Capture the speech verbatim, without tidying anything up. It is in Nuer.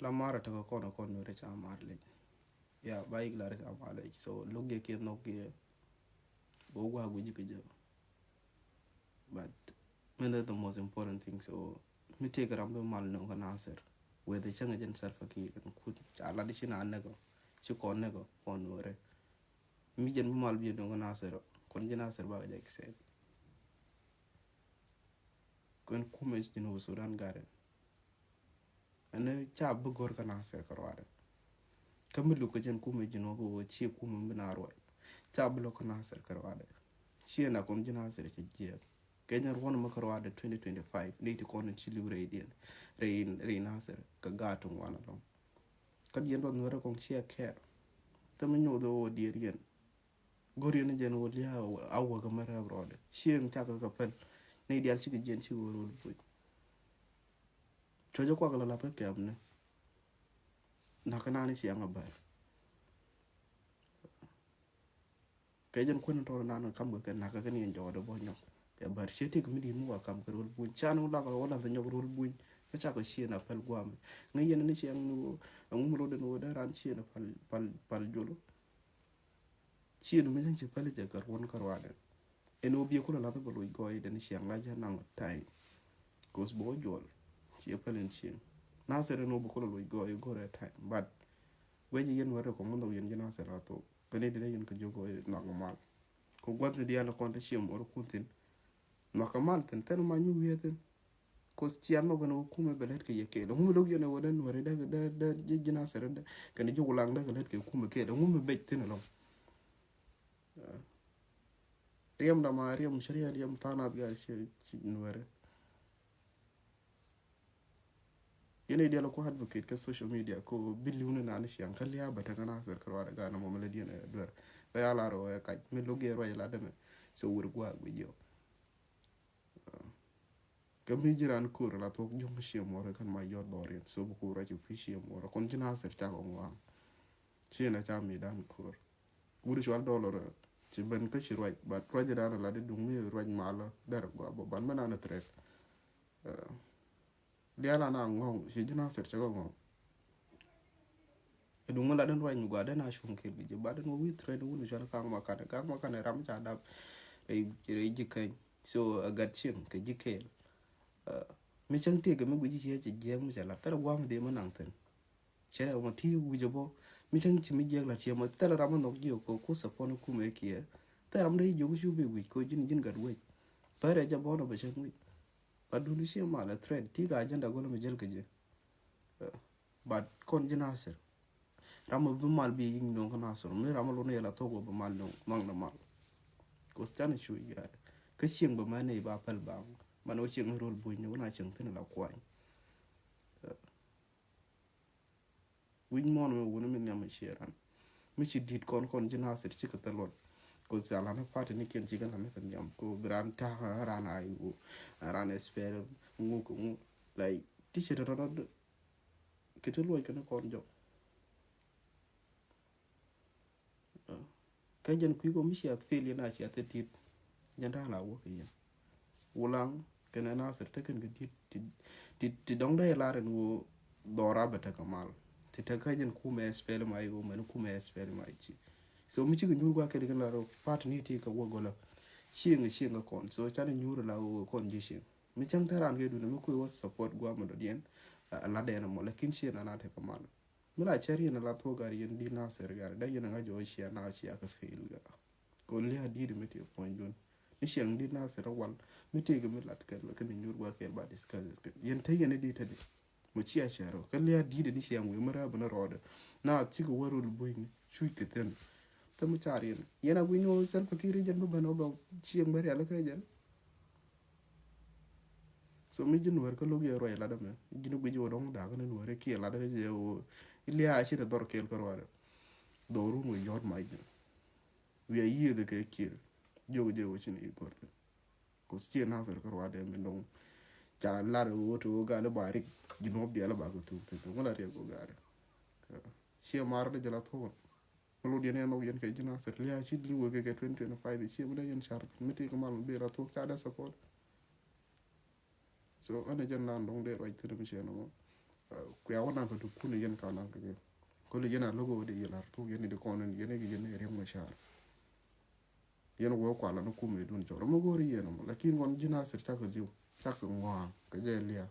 La marɛ tekɛ kɔn kɔn Nuɛrɛ ca mar lec. Ya ba yik larɛ ca mar lec. So look yɛ kiɛ nhɔk yɛ. Bɛ wä guic kɛ jɛ. But min, that's the most important thing. So mi tëëkɛ ram bi mal nöŋ kä Nasir. Whether cäŋ jɛn Salva Kiir kɛn kut ca lat ci na nɛkɔ ci kɔn nɛkɔ kɔn Nuɛrɛ. Mi jɛn bi mal bi nöŋ kä Nasir kɔn ji̱ Nasir bakɛ jɛ accept. Kɔn kumɛ ci Junub Sudan garɛ. Ɛn ca bi gɔr kä Nasir kɛ ruadɛ. Kä mi luk kä jɛn kumɛ Junub wä ci kumɛ mi na ruac. Ca bi luk kä Nasir kɛ ruadɛ. Ci na kɔn ji̱ Nasir ci jiɛk. Kɛ jɛn ruɔn mɛ kɛ ruadɛ twenty twenty-five ni ti kɔn ci liw rɛy diɛn. Rɛy, rɛy Nasir kɛ gaat ti ŋuan alɔŋ. Kä diɛn ruɔth Nuɛrɛ kɔn ci a kɛɛr. Thɛ mi nyoth wä diɛn yɛn. Go̱r yɛn jɛn wä lia̱a̱ a wäk mɛ rɛp rɔɔdɛ. Cieŋ cakɛ kɛ pɛl. Ni dial cikɛ jiɛn cikɛ wä rol puc. Cuɔcä kuak la lath kä kɛmni. Nakä nani ciaŋ a bär. Kɛ jɛn kuän tɔr nan kam kɛ kɛ nakä kɛ ni ɛn jɔɔdɛ bɔ nyɔk. Kɛ bär ciɛ tik mi di̱t mi wa kam kɛ rol buny. Can wä lak wä lath nyɔk rol buny. Kä cakɛ ciɛ na pɛl guam. Ŋäc yɛn ni ciaŋ ni wä. Ɛŋu mi rol den wä dee ran ciɛ na pal, pal, pal jolo. Cien mi cäŋ ci päli jɛ kɛ ruɔn kä ruadɛ. Ɛn ɣöö biɛ kulɛ lath bɛ loc gɔɔy den ciaŋ la jɛ naŋ ta̱y. Kos bɛ wä juɔl ciɛ päli ni cien. Nasir ɛn ɣöö bɛ kulɛ loc gɔɔy go̱rɛ ta̱y. But guɛ ji̱ yɛn wɛr kɔŋ mi nhɔk yɛn ji̱ Nasir la thok. Kɛ ni dee yɛn kɛ jiök gɔɔy nhɔk mal. Kɛ gua̱th ni diaal kɔn te ciɛ muɔr kun thin. Nhɔk kɛ mal thin thin ma nyu wiee thin. Kos cian mɔ kɛn wä kumɛ bɛ lät kɛ yɛ kɛɛl. Ŋumɛ lo̱k yɛn ɛ wä dee Nuɛri dee, dee, dee ji̱, ji̱ Nasir dee kɛn ji̱ Wulaŋ dee kɛ lät kɛ kumɛ kɛɛl. Ŋumɛ bec thin ɛlɔŋ. Riɛm dama riɛm cä riɛm, riɛm tha̱a̱ŋ nath gaa ci, ci Nuɛri. Yɛn ɛ diɛl ku advocate kä social media ko bi li̱w ni nani ciaŋ kä lia̱a̱ bä tekɛ Nasir kɛ ruaadɛ gaa na mɔ mi lät yɛn ɛ duer. Bɛ ya lar ɛ wä ɛ kac mi lo̱k yɛ ruac ɛ lat dämɛ. So wur gua̱a̱k wi̱c yɔ. Kä mi ji̱ ran ko̱r la thuɔ̱k juŋ ciɛ muɔrɛ kän ma yɔt dhɔriɛn. So bi ko̱r a ci kui̱ ciɛ muɔrɛ kɔn ji̱ Nasir cakɔ ŋuaŋ. Ciɛ na ca mi dan ko̱r. Wuri cual dɔlɔr ci ben kä ci ruac, but ruac dan la di duŋ mi ruac malä derɛ gua bä ban mɛ nan a threat. Lial ana ŋɔŋ ci ji̱ Nasir cakɔ ŋɔŋ. Ɛ duŋ mi la den ruac mi gua den a cuŋ kil ki ji̱ ba den wä wi̱i̱ threat wun cual kaŋ ma kanɛ, kaŋ ma kanɛ ram ca dap rɛy, rɛy ji̱ keny. So a gat cieŋ kɛ ji̱ kɛɛl. Mi cäŋ tiek kɛ mi guici ciɛ ci jiɛk mi cɛ lat thɛrɛ gua̱a̱ŋ dee mi naŋ thin. Cɛ rɛ ma ti wi̱c a bɔ mi cäŋ ci mi jiɛk lat ciɛ ma thɛrɛ ram mi nhɔk jiɛ kɔ ku support kumɛ kiɛ. Thɛrɛ ram dee jiök cu bi wi̱c kɔ ji̱n, ji̱n gat wec. Pɛrɛ jɛ bɔn a bɛ cäŋ wi̱c. Ba duni ciɛ mal a threat ti ka agenda gɔl mi jäl kɛ jiɛ. But kɔn ji̱ Nasir. Ram mi bi mal bi yi̱ŋ no̱o̱ŋ kä Nasir. Mi ram mi lun yɛ la thok wä bi mal no̱o̱ŋ, maŋ na mal. Kos canɛ cu yɛɛr. Kä cieŋ bä mɛn ni ba pɛl baŋ. Man wä cieŋ rol buny ni wä na cieŋ thin la kuany. Wi̱c muɔ̱ɔ̱n mi wuni mi nhiam mi cie ran. Mi ci di̱t kɔn kɔn ji̱ Nasir cikɛ thil luɔt. Kos ca lan party ni kiɛn cikɛ lan kɛ nhiam. Ko bi ran ta̱a̱ ran a iwu. Ran espɛr ŋu kɛ ŋu. Like ti ci tɔtɔtɔ. Kɛ ti luɔc kɛn kɔn jɔk. Kä jɛn kui̱ kɔ mi cia fail yɛn a cia thil tit. Jɛn ta̱a̱ la wä kɛ yɛn. Wulaŋ kɛnɛ Nasir tekɛn kɛ dit ti, ti, ti dɔŋ dee lar ɛn wä dhɔra bɛ tekɛ mal. Ti tekɛ jɛn kumɛ S P L M I O mɛn kumɛ S P L M I G. So mi cikɛ nyuur gua kɛl kɛn la rɔ part ni ti kɛ wä gɔlä. Cieŋ cieŋ kɛ kɔn. So canɛ nyuur la wä kɔn ji̱ cieŋ. Mi cäŋ te raan kɛ duni mi kui̱ wä support guam dɔ̱diɛn. A la dɛn mɔ lakin cieŋ ana tekɛ mal. Mi la cär yɛn a la thuɔ̱k gar yɛn di̱t Nasir gar dee yɛn a ŋa̱c ɔ cia na cia kɛ fail gar. Kɛ ɣöö lia̱a̱ di̱t mi tëë puɔ̱nydun. Ni ciɛŋ di̱t Nasir a wal mi tëëkɛ mi lat kɛl kɛ ni nyuur gua̱a̱th kɛl ba discuss kɛn. Yɛn te yɛn i̱ di̱t te di. Mɔ cia cär ɔ. Kä lia̱a̱ di̱t ni ciɛŋ wëë mi rɛɛ bä ni rɔɔdɛ. Na cikɛ wä rol buɔ̱ny ni cuc kɛ thi̱n. Thäm mi car yɛn. Yɛn a gui̱ny ni ɣöö Salva Kiir jɛn bä ben ɔ bɛ ciɛŋ bä rial kä jɛn. So mi ji̱ Nuɛr kä lo̱k yɛ ruac lat ɛmɛ. Ji̱ ni guic wä dɔ̱ŋ da̱a̱k ni Nuɛr kiɛ lat ɛmɛ jɛ wä. Ilia a ci ni dhɔr kɛɛl kä ruac. Dhɔr run wä yɔt mac ni. Wi̱i̱ a yiëëth kɛ Kiir. Jiök jɛ wä ci ni i̱ gɔr thin. Kos ciɛ Nasir kä ruac ɛmɛ dɔ̱ŋ. Ca lar wä to gal ba rik ji̱ nuɔp dial ba kɛ thuk thin. Ŋun a riɛk wä gal. Ciɛ mar di jɛ la thok. Mi lot yɛn yɛn nhɔk yɛn kɛ ji̱ Nasir lia̱a̱ ci li̱w wek kɛ twenty twenty-five i̱ ciɛ mi dee yɛn car thi̱n mi ti kɛ mal mi bi la thok ca dee support. So ɛn ɛ jɛn naan dɔ̱ŋ dee ruac thi̱n mi ciɛ nɔmɔ. Kuɛ Bia wä naŋ kɛ dukun yɛn ka naŋ kɛ jɛ. Kɔli yɛn a logo wä di yɛn ar thuk yɛn di kɔn yɛn di yɛn Riek Machar. Yɛn wä kuala ni kum yɛ dun cɔr mɛ gori yɛn mɔ lakin wan ji̱ Nasir cakɛ jiw cakɛ ŋɔaŋ kɛ jɛ lia.